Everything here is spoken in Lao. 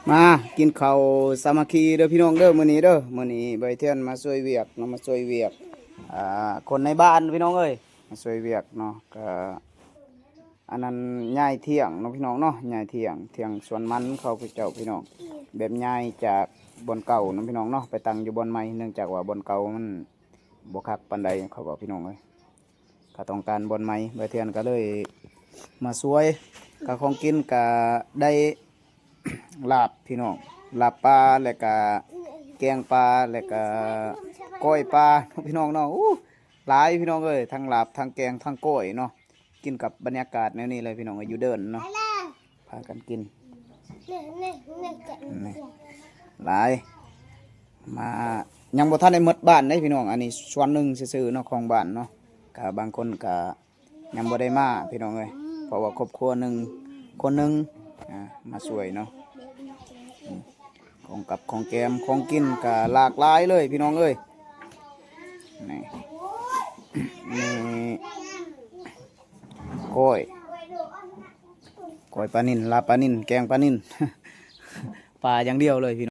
ມາກິນເຂົ້າສາມັກຄີເດີພີ່ນ້ອງເດີ ມື້ນີ້ເດີ. ມື້ນີ້ບ່າວເທນມາຊ່ວຍວຽກເນາະ ມາຊ່ວຍວຽກ ອ່າ ຄົນໃນບ້ານພີ່ນ້ອງເອີຍ ມາຊ່ວຍວຽກເນາະ. ກະອັນນັ້ນຍ້າຍຖຽງເນາະພີ່ນ້ອງເນາະ ຍ້າຍຖຽງ ຖຽງສວນມັນເຂົາເຈົ້າພີ່ນ້ອງ ແບບຍ້າຍຈາກບ່ອນເກົ່າເນາະພີ່ນ້ອງເນາະ ໄປຕັ້ງຢູ່ບ່ອນໃໝ່ ເນື່ອງຈາກວ່າບ່ອນເກົ່າມັນບໍ່ຄັກປານໃດ ເຂົາເວົ້າພີ່ນ້ອງເອີຍ. ກະຕ້ອງການບ່ອນໃໝ່ ບ່າວເທນກະເລີຍມາຊ່ວຍ. ກະຂອງກິນກະໄດ້ລາບພີ່ນ້ອງ ລາບປາ ແລະກະແກງປາ ແລະກະກ້ອຍປາເນາະພີ່ນ້ອງເນາະ. ໂອ້ ຫຼາຍພີ່ນ້ອງເອີຍ ທັງລາບ ທັງແກງ ທັງກ້ອຍເນາະ ກິນກັບບັນຍາກາດແນວນີ້ເລີຍພີ່ນ້ອງເອີຍ ຢູ່ເດີ່ນເນາະ ພາກັນກິນ. ນີ້ ຫຼາຍ ມາ ຍັງບໍ່ທັນໄດ້ໝົດບ້ານເດ້ພີ່ນ້ອງ ອັນນີ້ສ່ວນໜຶ່ງຊື່ໆເນາະ ຂອງບ້ານເນາະ. ກະບາງຄົນກະຍັງບໍ່ໄດ້ມາພີ່ນ້ອງເອີຍ ເພາະວ່າຄອບຄົວໜຶ່ງ ຄົນໜຶ່ງ ອ່າ ມາຊ່ວຍເນາະ. ອືມ ຂອງກັບຂອງແກມ ຂອງກິນກະຫຼາກຫຼາຍເລີຍພີ່ນ້ອງເອີຍ. ນີ້ ນີ້ ກ້ອຍ ກ້ອຍປານິນ ລາບປານິນ ແກງປານິນ ປາຢ່າງດຽວເລີຍພີ່